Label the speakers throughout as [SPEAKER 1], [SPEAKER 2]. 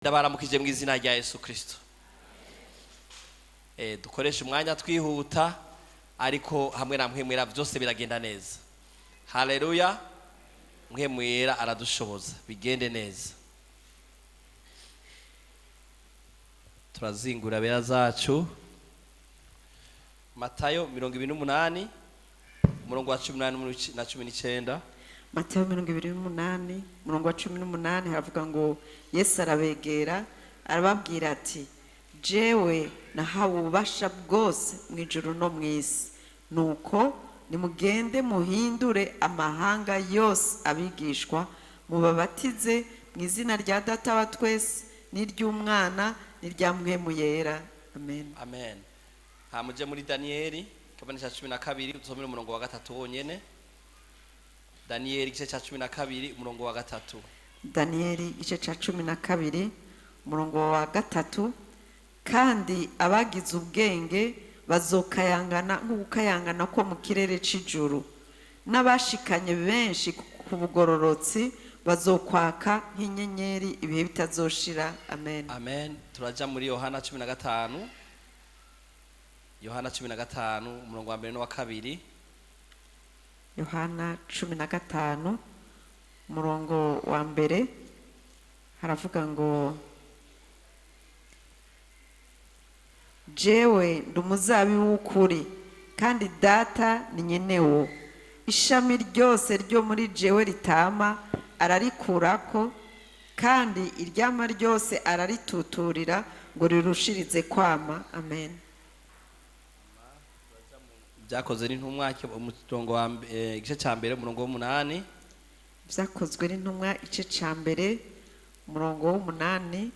[SPEAKER 1] Ndabaramukije mu izina rya Yesu Kristo. Dukoresha umwanya twihuta, ariko hamwe na Mpwemu byose biragenda neza. Haleluya! Mpwemu Yera aradushoboza bigende neza. Turazingura bera zacu. Matayo 28, umurongo wa 18 na 19.
[SPEAKER 2] Matayo 28, umurongo wa 18, haravuga ngo: Yesu arabegera, arababwira ati: "Jewe nahawe ububasha bwose mu ijuru no mu isi. Nuko nimugende muhindure amahanga yose abigishwa, mubabatize mu izina rya Data wa twese n'iry'Umwana n'irya Mpwemu Yera." Amen.
[SPEAKER 1] Amen. Hamuje muri Daniyeli kigabane cya 12, dusomere umurongo wa 3 wonyene. Daniyeli igice cya 12, umurongo wa 3.
[SPEAKER 2] Daniyeli igice cya 12, umurongo wa 3: "Kandi abagize ubwenge bazokayangana nk'ugukayangana ko mu kirere c'ijuru, n'abashikanye benshi ku bugororotsi bazokwaka nk'inyenyeri ibihe bitazoshira." Amen.
[SPEAKER 1] Amen. Turaja muri Yohana 15. Yohana 15, umurongo wa 1 n'uwa 2.
[SPEAKER 2] Yohana 15, umurongo wa 1, haravuga ngo: "Jewe ndi umuzabibu w'ukuri, kandi Data ni nyenewo. Ishami ryose ryo muri jewe ritama ararikurako, kandi iryama ryose ararituturira ngo rirushirize kwama." Amen.
[SPEAKER 1] Byakozwe n'Intumwa, umurongo wa igice cya 1, umurongo w'8.
[SPEAKER 2] Byakozwe n'Intumwa, igice cya 1, umurongo w'8,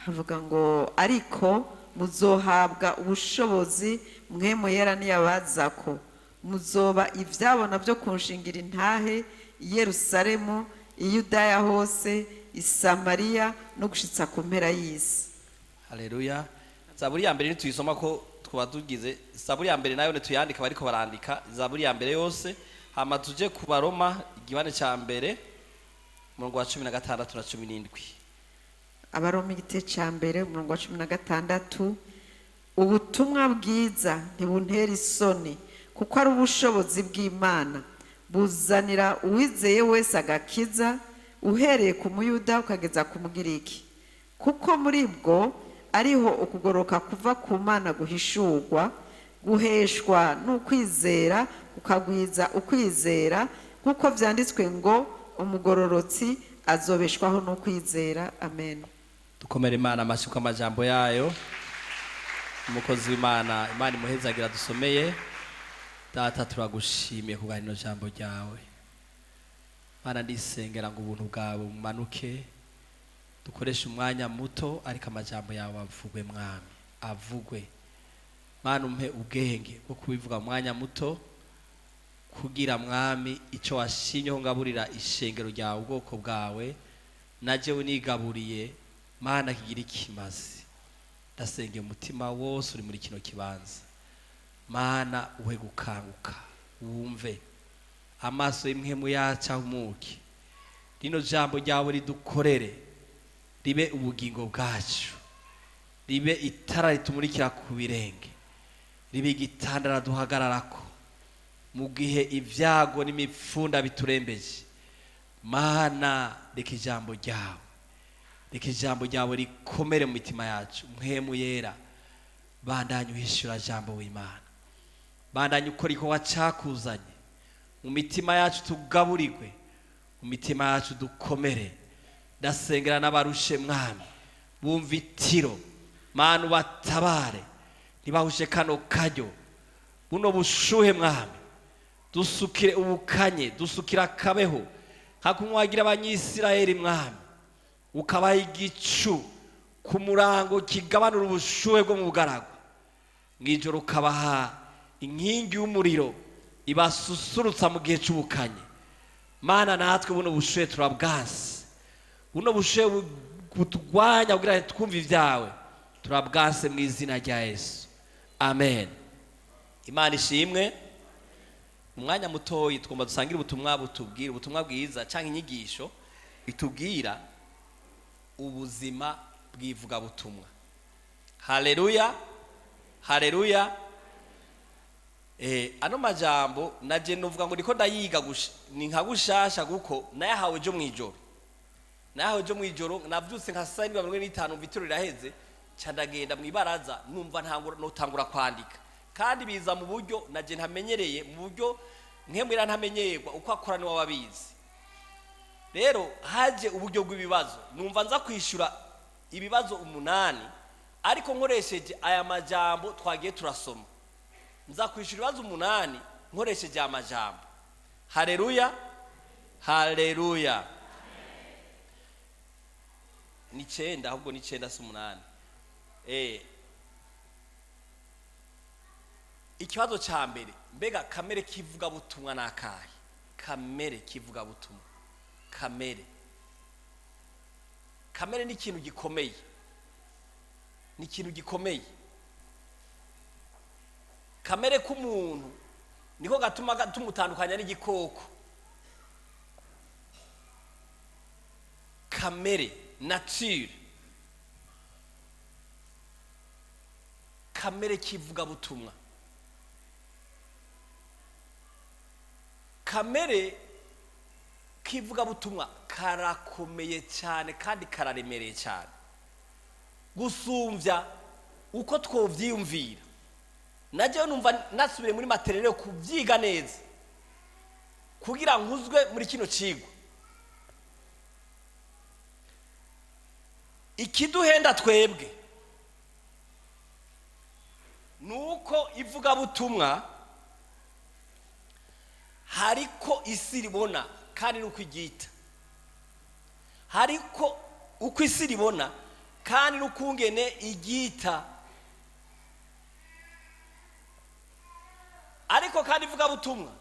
[SPEAKER 2] havuga ngo: "Ariko muzohabwa ubushobozi Mpwemu Yera niyabazako, muzoba ivyabona byo kunshingira intahe i Yerusalemu, i Yudaya hose, i Samariya, no gushitsa ku mpera y'isi."
[SPEAKER 1] Haleluya! Zaburi ya 1 nituyisoma ko twaba tugize Zaburi ya 1, nayo nituyandika, bariko barandika Zaburi ya 1 yose. Hama tuje ku Baroma igibane cya 1, umurongo wa 16 na 17.
[SPEAKER 2] Abaroma igice cya 1, umurongo wa 16: "Ubutumwa bwiza ntibuntera isoni, kuko ari ubushobozi bw'Imana buzanira uwizeye wese agakiza, uhereye ku Muyuda ukageza ku Mugiriki, kuko muri bwo ariho ukugoroka kuva ku Mana guhishurwa, guheshwa n'ukwizera kukagwiza ukwizera, nk'uko vyanditswe ngo: 'Umugororotsi azobeshwaho n'ukwizera.'" Amen.
[SPEAKER 1] Dukomere Imana amashyi ku amajambo yayo. Umukozi w'Imana, Imana imuhezagira, dusomeye. Data, turagushimiye ku rino jambo ryawe. Mana, ndisengera ngo ubuntu bwawe bumanuke, dukoreshe umwanya muto, ariko amajambo yawe avugwe, Mwami, avugwe. Mana, umpe ubwenge bwo kubivuga mu mwanya muto, kugira, Mwami, icyo washimyeho ngaburira ishengero ryawe, ubwoko bwawe, na jewe nigaburiye, Mana, kigira ikimazi. Ndasengeye umutima wose uri muri kino kibanza. Mana, uhe gukanguka, wumve amaso y'impwemu yacu ahumuke, rino jambo ryawe ridukorere, ribe ubugingo bwacu, ribe itara ritumurikira ku birenge, ribe igitandara duhagararako mu gihe ibyago n'imipfunda biturembeje. Mana, reka ijambo ryawe, reka ijambo ryawe rikomere mu mitima yacu. Mpwemu Yera, bandanye uhishura jambo w'Imana, bandanye ukora igikorwa cakuzanye mu mitima yacu, tugaburirwe mu mitima yacu, dukomere. Ndasengera n'abarushe, Mwami, bumva itiro. Mana, ubatabare, ntibahushe kano karyo, buno bushuhe. Mwami, dusukire ubukanye, dusukire akabeho, nka kumwe wagira Abanyisirayeli, Mwami, ukabaha igicu ku murango kigabanura ubushuhe bwo mu bugaragwa, mw'ijoro ukabaha inkingi y'umuriro ibasusurutsa mu gihe c'ubukanye. Mana, natwe buno bushuhe turabwanse, buno bushuhe butugwanya kugira ngo twumve ibyawe, turabwanse mu izina rya Yesu. Amen. Imana ishimwe. Umwanya mutoyi tugomba dusangire ubutumwa butubwira ubutumwa bwiza, cyangwa inyigisho itubwira. Ubuzima bw'ivugabutumwa. Haleluya, haleluya. Ano majambo naje nuvuga ngo ndiko ndayiga ni nka gushasha, kuko nayahawe ejo mwijoro. Nayahawe ejo mwijoro, navyutse nka saa 7:45, vituro riraheze, ca ndagenda mwibaraza, numva ntangura notangura kwandika, kandi biza mu buryo naje ntamenyereye, mu buryo nkemwira ntamenyerwa uko akora ni wababizi. Rero haje uburyo bw'ibibazo, numva nza kwishura ibibazo 8, ariko nkoresheje aya majambo twagiye turasoma. Nza kwishura ibibazo 8 nkoresheje aya majambo. Haleluya, haleluya. Ni 9, ahubwo ni 9 si 8. Ikibazo ca mbere, mbega kamere kivuga butumwa nakahe? Kamere kivuga butumwa, kamere. Kamere ni ikintu gikomeye, ni ikintu gikomeye. Kamere k'umuntu niko gatuma tumutandukanya n'igikoko. Kamere, nature. Kamere kivuga butumwa. Kamere kivuga butumwa karakomeye cyane kandi kararemereye cyane gusumvya uko twovyiyumvira. Najyewe numva nasubire muri materiel kubyiga neza kugira nkuzwe muri kino cigwa. Ikiduhenda twebwe nuko ivuga butumwa hariko isi ribona kandi nuko igita, hariko uko isi ribona kandi nukungene igita. Ariko kandi ivuga butumwa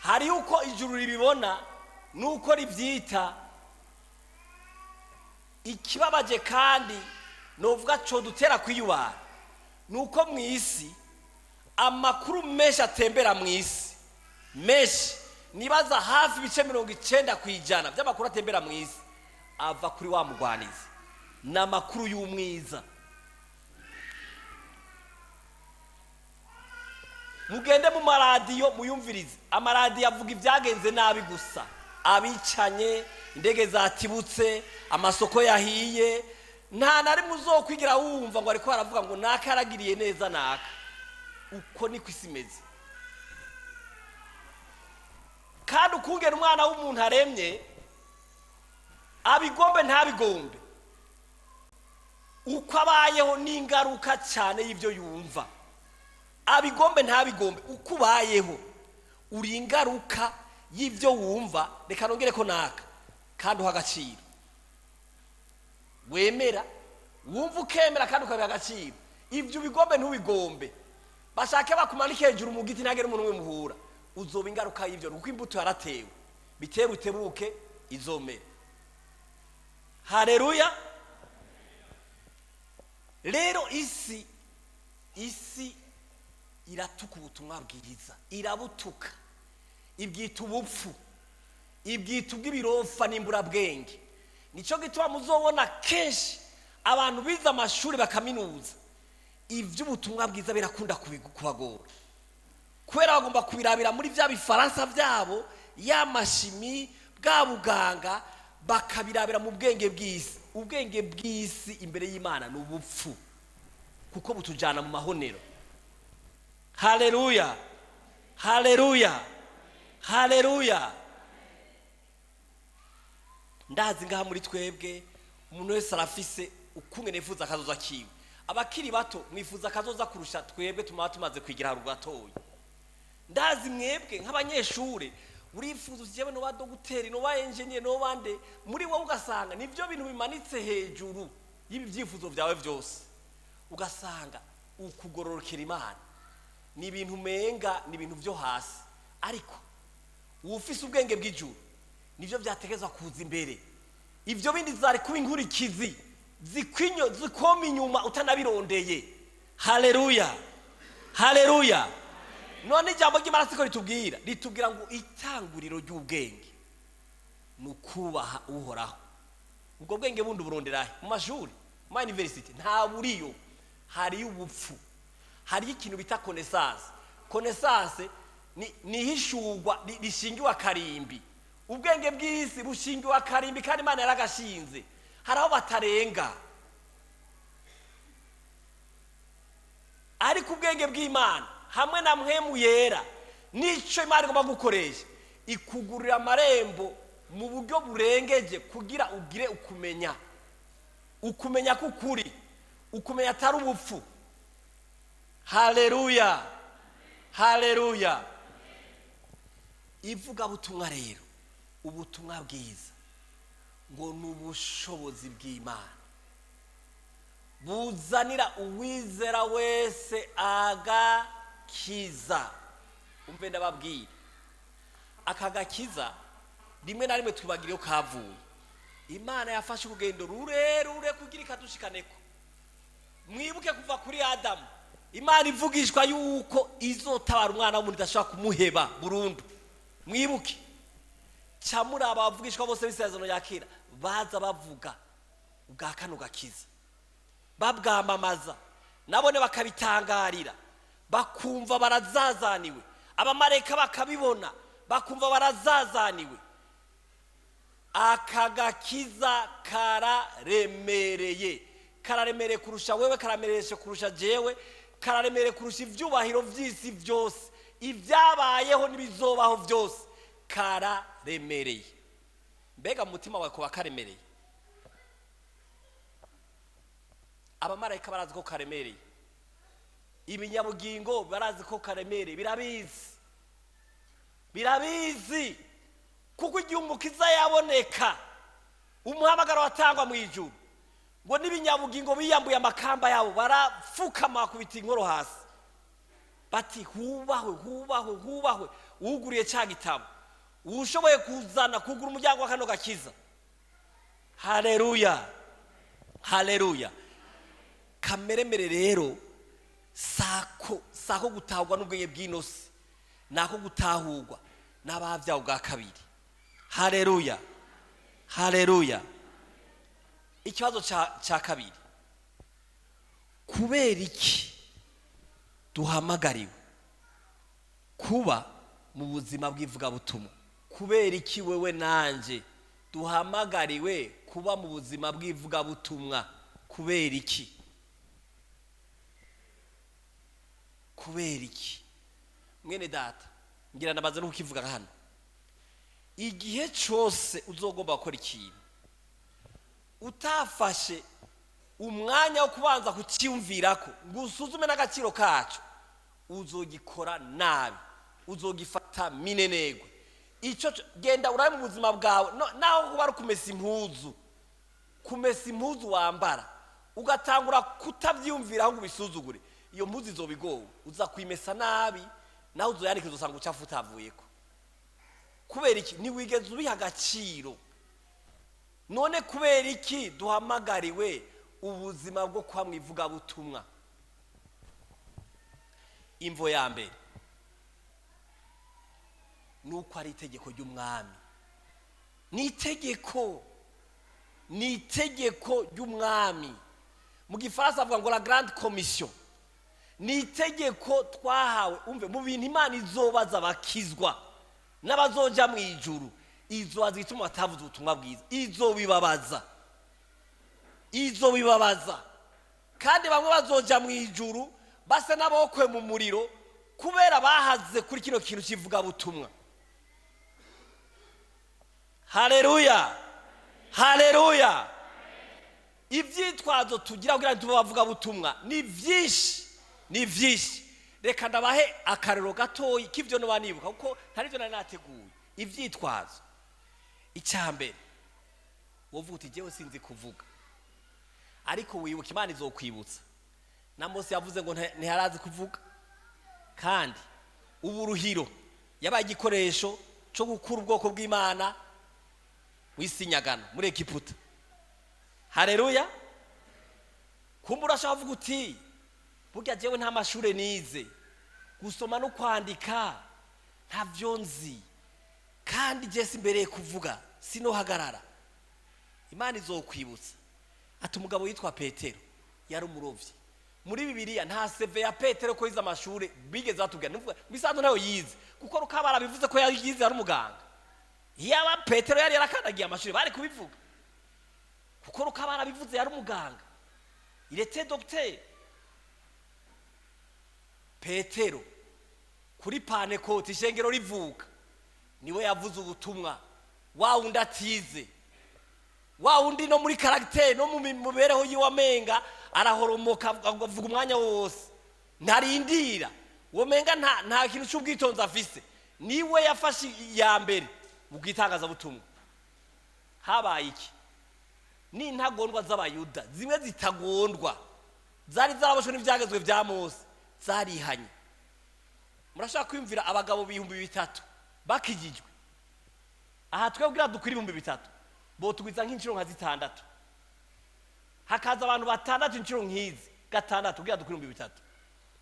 [SPEAKER 1] hari uko ijuru ribibona nuko ribyita. Ikibabaje kandi novuga co dutera kwiyubara nuko mu isi amakuru menshi atembera mu isi, menshi nibaza hafi ibice 90% by'amakuru atembera mu isi ava kuri wa mugwanizi, ni amakuru y'umwiza. Mugende mu maradiyo muyumvirize, amaradiyo avuga ibyagenze nabi gusa, abicanye, indege zatibutse, amasoko yahiye. Nta na rimwe uzokwigira wumva ngo ariko aravuga ngo naka yaragiriye neza naka. Uko niko isi imeze. Kandi ukungena umwana w'umuntu aremye, abigombe ntabigombe, uko abayeho n'ingaruka cyane y'ibyo yumva. Abigombe ntabigombe, uko ubayeho uri ingaruka y'ibyo wumva. Reka nongere ko naka kandi uha agaciro, wemera wumva ukemera kandi ukabiha agaciro. Ibyo ubigombe ntubigombe, bashake bakumanike hejuru mu giti ntagere umuntu umwe muhura, uzoba ingaruka y'ibyo, kuko imbuto yaratewe, bitewe utebuke izomera. Haleluya. Rero isi iratuka ubutumwa bwiza, irabutuka, ibwita ubupfu, ibwita ubw'ibirofa n'imburabwenge. Nico gituma muzobona kenshi abantu bize amashuri bakaminuza, ivy'ubutumwa bwiza birakunda kubagora, kubera bagomba kubirabira muri vya bifaransa vyabo, ya mashimi bwa buganga, bakabirabira mu bwenge bw'isi. Ubwenge bw'isi imbere y'Imana ni ubupfu, kuko butujana mu mahonero. Haleluya, haleluya, haleluya. Ndazi ngaha muri twebwe umuntu wese arafise ukungene yifuza akazoza kiwe. Abakiri bato mwifuza akazoza kurusha twebwe tumaba tumaze kwigira haruguru gatoya. Ndazi mwebwe nk'abanyeshure urifuza uti no ba dogiteri, no ba engineer, no bande, muri wowe ugasanga nivyo bintu bimanitse hejuru y'ibi byifuzo byawe byose. Ugasanga ukugororokera Imana ni ibintu menga, ni ibintu byo hasi, ariko ufise ubwenge bw'ijuru nivyo byategezwa kuza imbere. Ivyo bindi zari kuba inkurikizi zikwinyo zikoma inyuma utanabirondeye. Haleluya, haleluya. None ijambo ry'Imana siko ritubwira ngo itanguriro ry'ubwenge ni ukubaha Uhoraho. Ubwo bwenge bundi uburonderahe? Mu mashuri, mu ma université nta buriyo. Hariyo ubupfu, hariyo ikintu bita connaissance. Connaissance ni ihishurwa rishingiwe akarimbi. Ubwenge bw'isi bushingiwe akarimbi, kandi Imana yaragashinze, hari aho batarenga. Ariko ubwenge bw'Imana hamwe na Mpwemu Yera, n'icyo Imana igomba gukoresha, ikugurira amarembo mu buryo burengeje kugira ugire ukumenya, ukumenya k'ukuri, ukumenya atari ubupfu. Haleluya, haleluya. Ivugabutumwa rero, ubutumwa bwiza ngo ni ubushobozi bw'Imana buzanira uwizera wese agakiza. Umve ndababwira, aka gakiza rimwe na rimwe twibagira iyo kavuye. Imana yafashe urugendo rurerure kugira ikadushikaneko. Mwibuke kuva kuri Adamu, Imana ivugishwa yuko izotabara umwana w'umuntu, idashobora kumuheba burundu. Mwibuke camuri abavugishwa bose b'isezerano ya kera baza bavuga ubwa kano gakiza, babwamamaza, nabone bakabitangarira, bakumva barazazaniwe, abamarayika bakabibona bakumva barazazaniwe. Aka gakiza kararemereye, kararemereye kurusha wewe, kararemereye kurusha jewe, kararemereye kurusha ivyubahiro vy'isi vyose, ibyabayeho n'ibizobaho byose, kararemereye. Mbega mu mutima wawe kuba karemereye? Abamarayika barazi ko karemereye, ibinyabugingo barazi ko karemereye, birabizi, birabizi. Kuko igihe umukiza yaboneka, umuhamagaro watangwa mu ijuru, ngo n'ibinyabugingo biyambuye amakamba yabo barapfukama bakubita inkoro hasi, bati hubahwe, hubahwe, hubahwe uwuguriye cya gitabo, uwushoboye kuzana kugura umuryango wa kano gakiza. Haleluya, haleluya. Kameremere rero sako gutahurwa n'ubwenge bw'inosi, nako gutahurwa n'abavyawe bwa kabiri. Haleluya, haleluya. Ikibazo ca kabiri, kubera iki duhamagariwe kuba mu buzima bw'ivugabutumwa? Kubera iki wewe nanje duhamagariwe kuba mu buzima bw'ivugabutumwa? Kubera iki? Kubera iki? Mwene data, ngira ndabaza no kukivuga hano. Igihe cyose uzogomba gukora ikintu utafashe umwanya wo kubanza kucyumvirako ngo usuzume n'agaciro kacu, uzogikora nabi, uzogifata minenegwe. Ico genda urabe mu buzima bwawe, naho kuba ari kumesa impuzu, kumesa impuzu wambara ugatangura kutavyumviraho ngo ubisuzugure, iyo mpuzu izoba igowe, uza kuyimesa nabi, nawe uzoyanika uzosanga ubucafu utavuyeko. Kubera iki? Ntiwigeze ubiha agaciro. None kubera iki duhamagariwe ubuzima bwo kuba mu ivugabutumwa? Imvo ya mbere nuko ari itegeko ry'umwami. Ni itegeko, ni itegeko ry'umwami. Mu gifaransa bavuga ngo la grande commission. Ni itegeko twahawe. Umve, mu bintu Imana izobaza abakizwa n'abazoja mu ijuru, izobaza igituma batavuze ubutumwa bwiza, izobibabaza, izobibabaza. Kandi bamwe bazoja mu ijuru basa n'abokwe mu muriro kubera bahaze kuri kino kintu cy'ivugabutumwa. Haleluya, haleluya. Ivyitwazo tugira kugira ngo tube abavugabutumwa ni vyinshi, ni vyinshi. Reka ndabahe akarero gatoyi k'ivyo noba nibuka, kuko ntari vyo nari nateguye. Ivyitwazo, icya mbere, wovuga uti jewe sinzi kuvuga, ariko wibuka Imana izokwibutsa. Na Mose yavuze ngo ntiharazi kuvuga, kandi uburuhiro yabaye igikoresho cyo gukura ubwoko bw'Imana w'isinyagano muri Egiputa. Haleluya. Kumbura urashobora kuvuga uti burya jewe nta mashure nize, gusoma no kwandika ntavyo nzi, kandi je simbereye kuvuga, sinohagarara. Imana izokwibutsa ati umugabo yitwa Petero yari umurovyi. Muri Bibiliya nta CV ya Petero ko yize amashuri bigeze batubwira. Nuvuga bisanzwe ntayo yize, kuko rukabara bivuze ko yize ari umuganga. Yaba Petero yari yarakandagiye amashuri bari kubivuga, kuko rukabara bivuze yari umuganga, il était docteur. Petero kuri Pantekoti, ishengero rivuka, niwe yavuze ubutumwa. Wa wundi atize, wa wundi no muri caractère no mu mibereho yiwe amenga arahoromoka, avuga umwanya wose, ntarindira, uwo menga nta kintu cy'ubwitonzi afise, niwe yafashe iya mbere mu bwitangazabutumwa. Habaye iki? N'intagondwa z'Abayuda zimwe zitagondwa zari zaraboshwe n'ibyagezwe bya Mose zarihanye. Murashaka kwiyumvira abagabo 3000 bakijijwe? Aha twebwe dukora 3000, botugwiza nk'inshuro nka zitandatu, hakaza abantu batandatu inshuro nk'izi gatandatu kugira dukore 3000.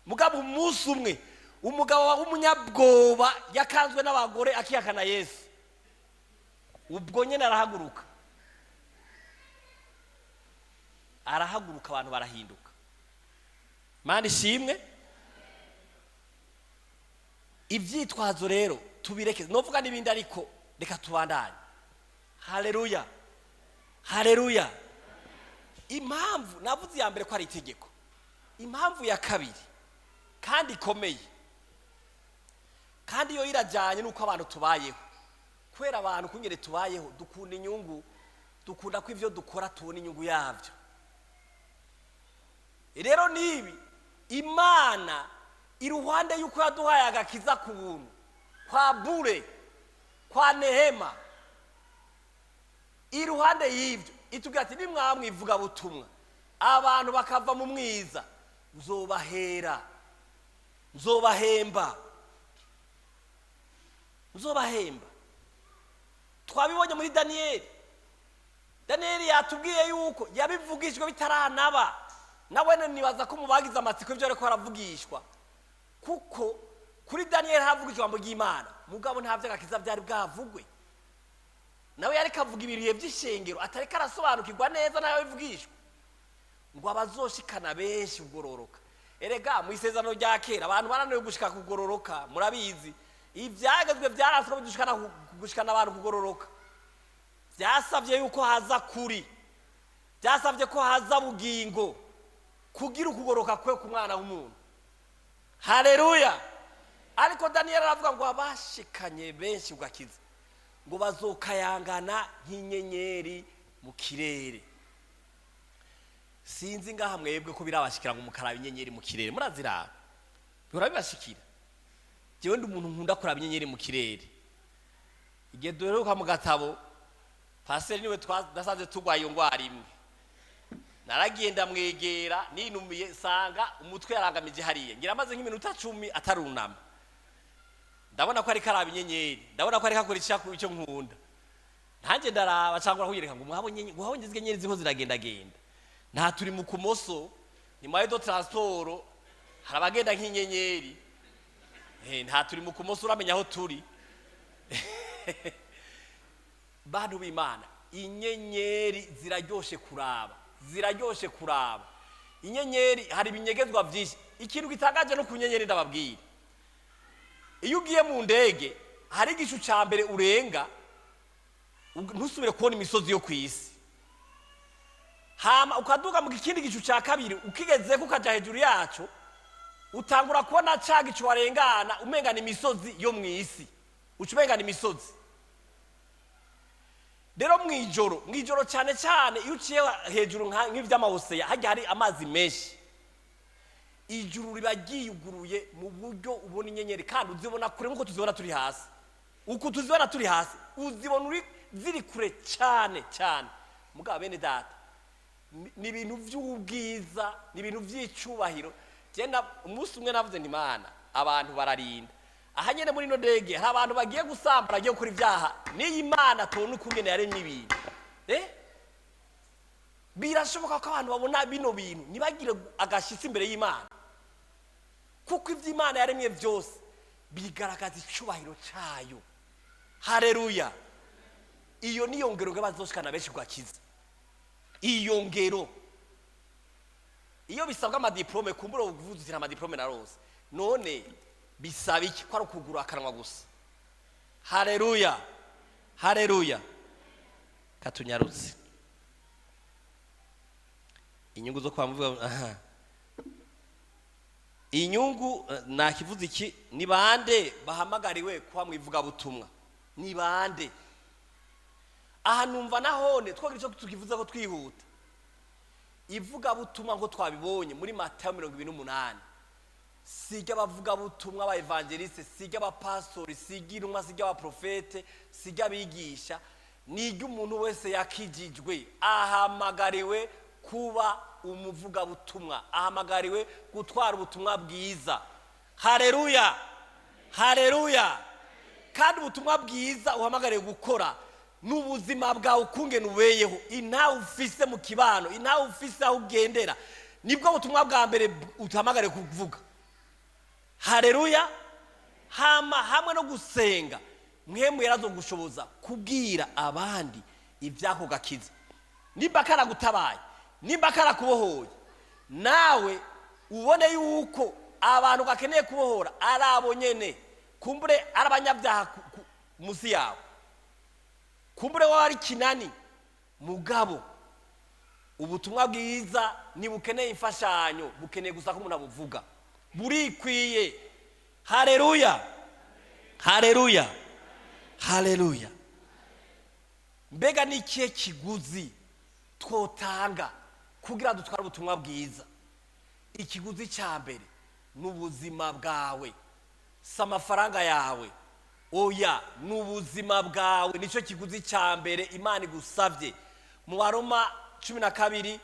[SPEAKER 1] Mugabo umunsi umwe umugabo w'umunyabwoba yakanzwe n'abagore akihakana Yesu, ubwo nyine arahaguruka, arahaguruka, abantu barahinduka. Mana ishimwe. Ibyitwazo rero tubireke, novuga n'ibindi ariko reka tubandanye. Haleluya, haleluya. Impamvu navuze iya mbere ko ari itegeko. Impamvu ya kabiri kandi ikomeye, kandi iyo irajyanye n'uko abantu tubayeho, kubera abantu kungere tubayeho dukunda inyungu, dukunda ko ibyo dukora tubona inyungu yabyo. Rero nibi Imana iruhande y'uko yaduhaye agakiza ku buntu kwa bure kwa nehema, iruhande y'ibyo itubwira ati nimwamwivuga butumwa abantu bakava mu mwiza, nzobahera, nzobahemba, nzobahemba. Twabibonye muri Daniyeli. Daniyeli yatubwiye yuko yabivugishwa bitaranaba, nawe nibaza ko mubagize amatsiko ibyo ariko aravugishwa, kuko kuri Daniyeli haravugishwa ijambo ry'Imana, mugabo nta vy'agakiza byari bwavugwe. Nawe yariko avuga ibihe by'ishengero atariko arasobanukirwa neza nayo bivugishwa, ngo abazoshikana benshi kugororoka. Erega mu isezerano rya kera abantu barananiwe gushika kugororoka, murabizi ivyagezwe byaraswe gushikana abantu kugororoka. Byasabye yuko haza kuri, byasabye ko haza bugingo kugira ukugoroka kwe ku mwana w'umuntu. Haleluya. Ariko Daniel aravuga ngo abashikanye benshi ugakiza ngo bazokayangana nk'inyenyeri mu kirere. Sinzi ngaha mwebwe ko birabashikira ngo mukaraba inyenyeri mu kirere, muraziraba bihora bibashikira? Jewe ndi umuntu nkunda kuraba inyenyeri mu kirere. Igihe duheruka mu gatabo, paseri niwe twasanze turwaye iyo ndwara imwe, naragiye ndamwegera ninumiye, sanga umutwe yarangamije hariya, ngira amaze nk'iminota 10 atarunama. Ndabona ko ariko araba inyenyeri, ndabona ko ariko akora icyo nkunda, ntanjye ndaraba cyangwa kunyereka ngo muhabonye, muhabonye izi nyenyeri ziriho ziragendagenda. Nta turi mu kumoso ni moyen de transport, hari abagenda nk'inyenyeri. Nta turi mu kumoso, uramenya aho turi. Bantu b'Imana, inyenyeri ziraryoshe kuraba, ziraryoshe kuraba. Inyenyeri hari ibinyegezwa byinshi. Ikintu gitangaje no ku nyenyeri ndababwira, iyo ugiye mu ndege hari igicu ca mbere urenga ntusubire kubona imisozi yo kw'isi, hama ukaduga mu kindi gicu ca kabiri, ukigezeko ukaja hejuru yaco utangura kubona ca gicu warengana umengana imisozi yo mw'isi, uca umengana imisozi. Rero mwijoro, mwijoro cyane cyane iyo uciye hejuru nk'ivy'amahoseya hajya hari amazi menshi, ijuru riba ryiyuguruye mu buryo ubona inyenyeri, kandi uzibona kure nk'uko tuzibona turi hasi. Uku tuzibona turi hasi uzibona uri ziri kure cyane cyane. Mugabo bene data, ni ibintu by'ubwiza, ni ibintu by'icubahiro. Genda umunsi umwe navuze nti Imana abantu bararinda aha nyene muri ino ndege hari abantu bagiye gusambura, bagiye gukora ibyaha, n'iyi Imana tubona ukungene yaremye ibintu. Birashoboka ko abantu babona bino bintu ntibagire agashyitsi imbere y'Imana, kuko ibyo Imana yaremye byose bigaragaza icubahiro cyayo. Haleluya. Iyo niyo ngero bazoshikana benshi gwakiza. Iyo ngero iyo bisabwa amadiplôme, kumbura uvuze uti: "Nta madiplôme narose." None bisaba iki ko ari ukugura akanwa gusa? Haleluya, haleluya! Katunyarutse inyungu zo kwa muvuga. Aha, inyungu nakivuze iki? Ni bande bahamagariwe kuba mu ivugabutumwa? Ni bande? Aha numva nahone twagira icyo tukivuze ko twihuta. Ivugabutumwa, ngo twabibonye muri Matayo 28, si iry'abavugabutumwa aba évangéliste, si iry'abapastori, si iry'intumwa, si iry'abaprofete, si iry'abigisha, ni iry'umuntu wese yakijijwe. Ahamagariwe kuba umuvugabutumwa, ahamagariwe gutwara ubutumwa bwiza. Hareruya, hareruya! Kandi ubutumwa bwiza uhamagariwe gukora n'ubuzima bwawe, ukungene ubeyeho, intawe ufise mu kibano, intawe ufise aho ugendera, nibwo butumwa bwa mbere uhamagariwe kuvuga. Hareruya! Hama hamwe no gusenga, Mpwemu gushoboza kubwira abandi iby'ako gakiza. Nimba karagutabaye, nimba karakubohoye, nawe ubone yuko abantu gakeneye kubohora ari abo nyene. Kumbure ari abanyabyaha munsi yawe, kumbure waba ari kinani, mugabo ubutumwa bwiza ntibukeneye imfashanyo, bukeneye gusa ko umuntu abuvuga, burikwiye. Hareruya, hareruya, hareruya! Mbega ni ikihe kiguzi twotanga kugira dutware ubutumwa bwiza? Ikiguzi cya mbere ni ubuzima bwawe, si amafaranga yawe, oya, ni ubuzima bwawe. Nicyo kiguzi cya mbere Imana igusabye. Mu Baroma 12,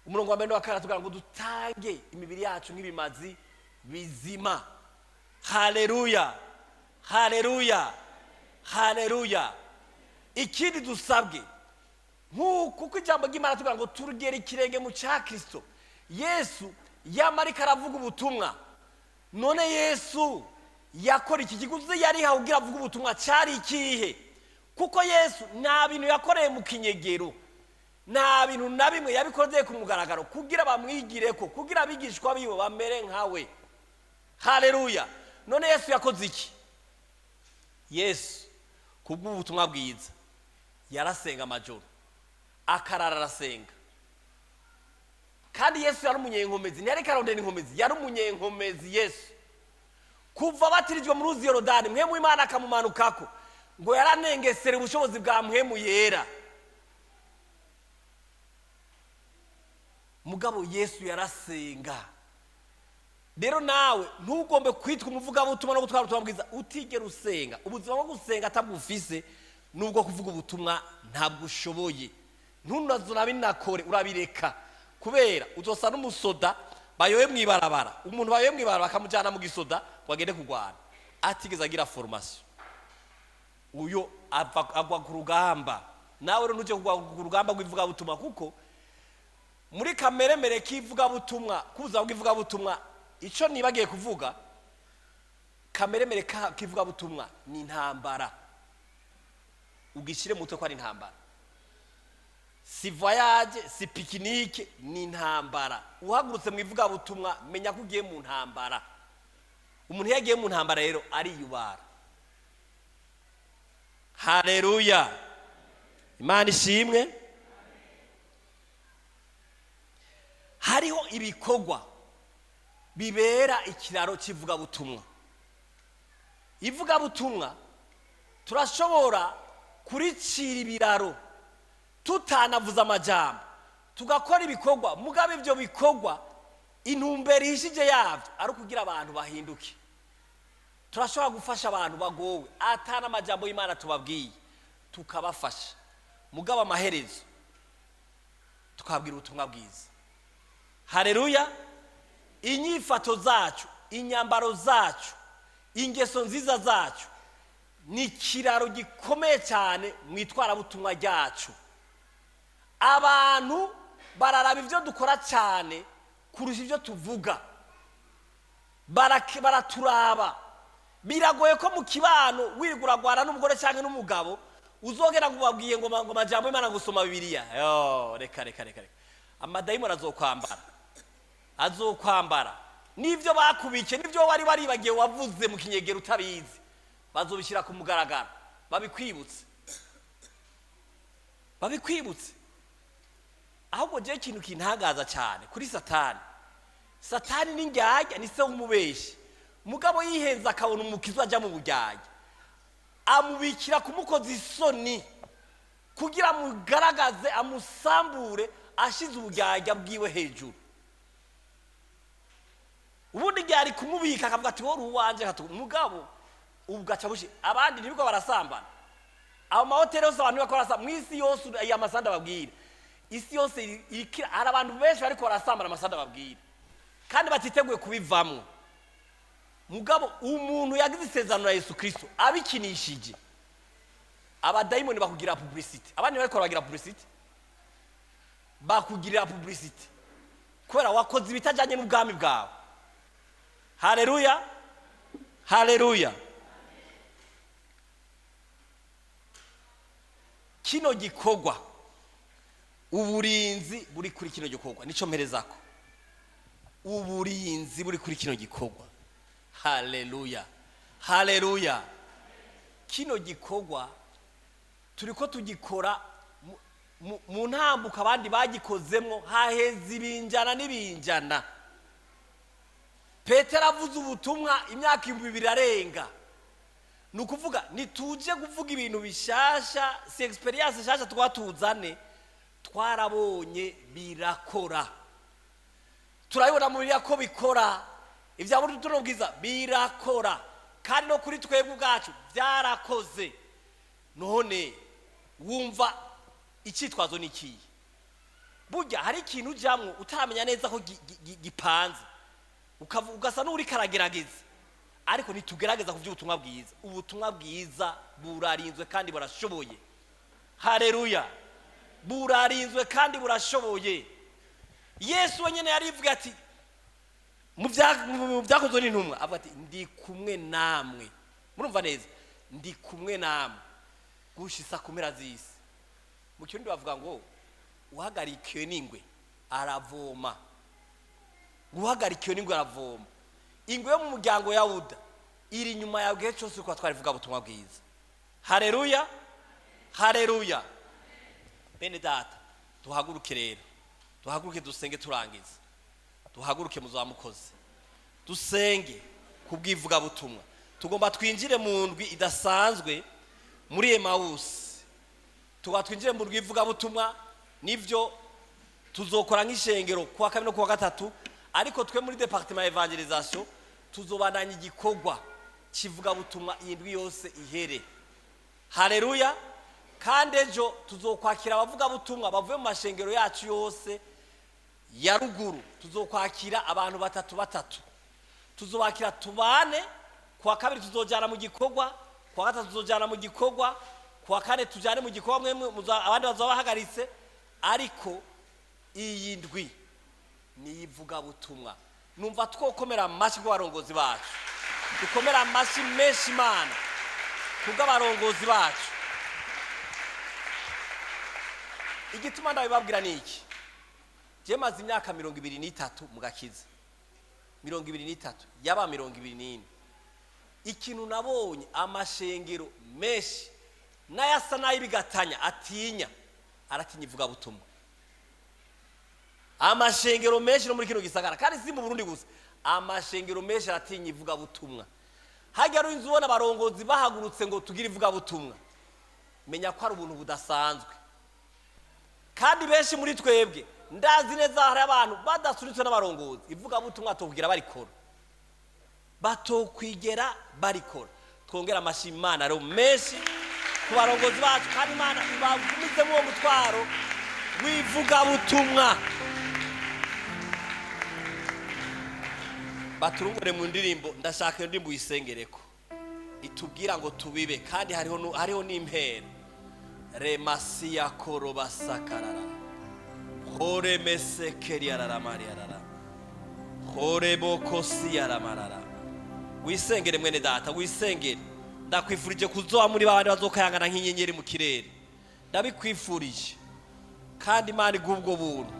[SPEAKER 1] umurongo wa mbere n'uwa kabiri, tugira ngo dutange imibiri yacu nk'ibimazi bizima. Haleluya, haleluya, haleluya! Ikindi dusabwe, nk'uko uko ijambo ry'Imana tugira ngo turugere ikirenge mu cya Kirisito Yesu, yamarika aravuga ubutumwa. None Yesu yakora iki? Kiguzi yarihawe kugira avuge ubutumwa cyari ikihe? Kuko Yesu nta bintu yakoreye mu kinyegero, nta bintu na bimwe yabikoreye ku mugaragaro, kugira bamwigire ko, kugira abigishwa biwe bamere nkawe. Haleluya! None Yesu yakoze iki? Yesu kubw'ubutumwa bwiza yarasenga amajoro, akarara arasenga. Kandi Yesu yari umunyenkomezi, ntiyari karondera inkomezi, yari umunyenkomezi. Yesu kuva batirijwe mu ruzi Yorodani, Mpwemu Imana akamumanukako, ngo yaranengesera ubushobozi bwa Mpwemu Yera. Mugabo Yesu yarasenga. Rero nawe ntugombe kwitwa umuvugabutumwa no gutwara ubutumwa bwiza utigera usenga. Ubuzima bwo gusenga atabwufise, nubwo kuvuga ubutumwa ntabwo ushoboye, ntunazunabinakore, urabireka, kubera uzosa n'umusoda bayoye mu ibarabara. Umuntu bayoye mu ibarabara bakamujyana mu gisoda ngo agende kurwana atigeze agira formation, uyo agwa ku rugamba. Nawe rero ntujye kugwa ku rugamba rw'ivugabutumwa, kuko muri kameremere k'ivugabutumwa, kuza bw'ivugabutumwa, icyo nibagiye kuvuga, kameremere k'ivugabutumwa ni intambara. Ugishyire mutwe ko ari intambara, si voyage, si pique-nique, ni intambara. Uhagurutse mu ivugabutumwa, menya ko ugiye mu ntambara. Umuntu iyo agiye mu ntambara rero ariyubara. Haleluya, Imana ishimwe! Hariho ibikorwa bibera ikiraro cy'ivugabutumwa. Ivugabutumwa turashobora kuricira ibiraro tutanavuze amajambo, tugakora ibikorwa, mugabo ibyo bikorwa intumbero ihishije yabyo ari ukugira abantu bahinduke. Turashobora gufasha abantu bagowe atana amajambo y'Imana tubabwiye, tukabafasha, mugabo amaherezo tukabwira ubutumwa bwiza. Hareruya! Inyifato zacu, inyambaro zacu, ingeso nziza zacu ni ikiraro gikomeye cyane mu itwarabutumwa ryacu. Abantu bararaba ibyo dukora cyane kurusha ibyo tuvuga. Baraturaba. Biragoye ko mu kibano wirirwa uragwana n'umugore cyangwa n'umugabo. Uzogera ngo ubabwiye ngo amajambo y'Imana, gusoma Bibiliya. Yo, reka reka reka reka, amadayimoni azokwambara, azokwambara n'ibyo bakubikiye, n'ibyo wari waribagiye wavuze mu kinyegero utabizi, bazobishyira ku mugaragaro, babikwibutse, babikwibutse. Ahubwo jewe ikintu kintangaza cyane kuri Satani, Satani ni ndyarya, ni se w'umubeshi. Mugabo yihenze akabona umukizo ajya mu buryarya, amubikira kumukoza isoni kugira amugaragaze, amusambure, ashize uburyarya bwiwe hejuru. Ubundi igihe ari kumubika akavuga ati: "Wowe uwanje." Mugabo ubu gaca bushi abandi ntibwo barasambana. Ayo mahoteli yose abantu bakora mu isi yose, aya masanda babwira, isi yose hari abantu benshi bariko barasambana, amasanda babwira, kandi batiteguye kubivamwo. Mugabo umuntu yagize isezerano na Yesu Kristo abikinishije, abadayimoni bakugira publicity. Abandi bariko baragira publicity, bakugirira publicity kubera wakoze ibitajyanye n'ubwami bwawe. Haleluya, haleluya! Kino gikorwa, uburinzi buri kuri kino gikorwa, nico mperezako, uburinzi buri kuri kino gikorwa. Haleluya, haleluya! Kino gikorwa turiko tugikora mu ntambuko abandi bagikozemwo haheze ibinjana n'ibinjana. Petero avuze ubutumwa imyaka 2000 arenga. Ni ukuvuga ntituje kuvuga ibintu bishasha, si experience nshasha twatuzane, twarabonye birakora, turabibona mu Bibiliya ko bikora. Ibya butumwa bwiza birakora, kandi no kuri twebwe ubwacu byarakoze. None wumva icyitwazo ni ikihe? Burya hari ikintu ujyamwo utaramenya neza ko gipanze, ugasa n'uri karagerageza, ariko ntitugerageza ku by'ubutumwa bwiza. Ubutumwa bwiza burarinzwe kandi burashoboye. Hareruya! Burarinzwe kandi burashoboye. Yesu wenyine yarivuga ati mu Byakozwe n'Intumwa, avuga ati: "Ndi kumwe namwe." Murumva neza, "Ndi kumwe namwe gushisa ku mpera z'isi." Mu Kirundi bavuga ngo uhagarikiwe n'ingwe aravoma. Uhagarikiwe n'ingwe aravoma. Ingwe yo mu muryango ya Yuda iri inyuma yawe igihe cyose uko twarivuga ubutumwa bwiza. Hareruya, hareruya! Bene data, duhaguruke rero, duhaguruke dusenge, turangize. Duhaguruke, muzamukoze, dusenge kubw'ivugabutumwa. Tugomba twinjire mu ndwi idasanzwe muri Emawusi, tugomba twinjire mu ndwi y'ivugabutumwa. Nibyo tuzokora nk'ishengero kuwa kabiri no kuwa gatatu, ariko twe muri département ya évangélisation tuzobandanya igikorwa kivugabutumwa iyi ndwi yose ihere. Haleluya! Kandi ejo tuzokwakira abavugabutumwa bavuye mu mashengero yacu yose ya ruguru. Tuzokwakira abantu batatu batatu, tuzobakira tubane. Kuwa kabiri tuzojyana mu gikorwa, kuwa gatatu tuzojyana mu gikorwa, kuwa kane tujyane mu gikorwa. Mwemwe abandi bazaba bahagaritse, ariko iyi ndwi ni ivugabutumwa. Numva twokomera amashyi bw'abarongozi bacu, dukomera amashyi menshi Imana kubw'abarongozi bacu. Igituma ndabibabwira ni iki: je maze imyaka 23 mu gakiza, 23, yaba 24. Ikintu nabonye, amashengero menshi n'ayasa n'ay'ibigatanya atinya, aratinya ivugabutumwa. Amashengero menshi no muri kino gisagara, kandi si mu Burundi gusa, amashengero menshi aratinya ivugabutumwa. Hajya ari inzu ubona abarongozi bahagurutse ngo tugire ivugabutumwa, menya ko ari ubuntu budasanzwe. Kandi benshi muri twebwe, ndazi neza hari abantu badasunitswe n'abarongozi, ivugabutumwa tubwira barikora, batokwigera barikora. Twongera amashyi Imana rero menshi ku barongozi bacu, kandi Imana ibagumizemo uwo mutwaro w'ivugabutumwa. Baturungure mu ndirimbo. Ndashaka iyo ndirimbo uyisengereko, itubwira ngo tubibe, kandi hariho n'impera remasiya korobasakarara horemesekeriararamariyarara horebokosiyaramarara. Wisengere mwene data, wisengere. Ndakwifurije kuzoba muri babandi bazokayangana nk'inyenyeri mu kirere. Ndabikwifurije kandi Imana iguha ubwo buntu.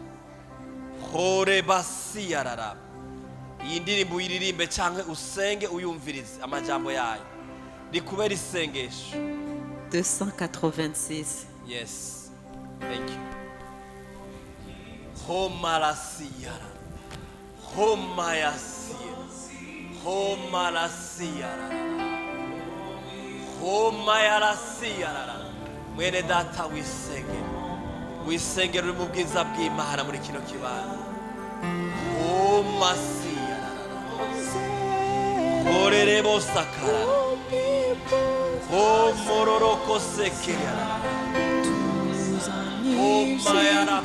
[SPEAKER 1] Horebasiyarara, iyi ndirimbo uyiririmbe cyangwa usenge uyumvirize amajambo yayo, rikubera isengesho.
[SPEAKER 2] 286.
[SPEAKER 1] Yes, thank you. Homarasiyara, homayasiya, homarasiyara, homayarasiyara. Mwene data, wisengera, wisengera uri mu bwiza bw'Imana muri kino kibanza. Homasiyara, horerebosakara, homororokosekeyara, homayarakosekeyara.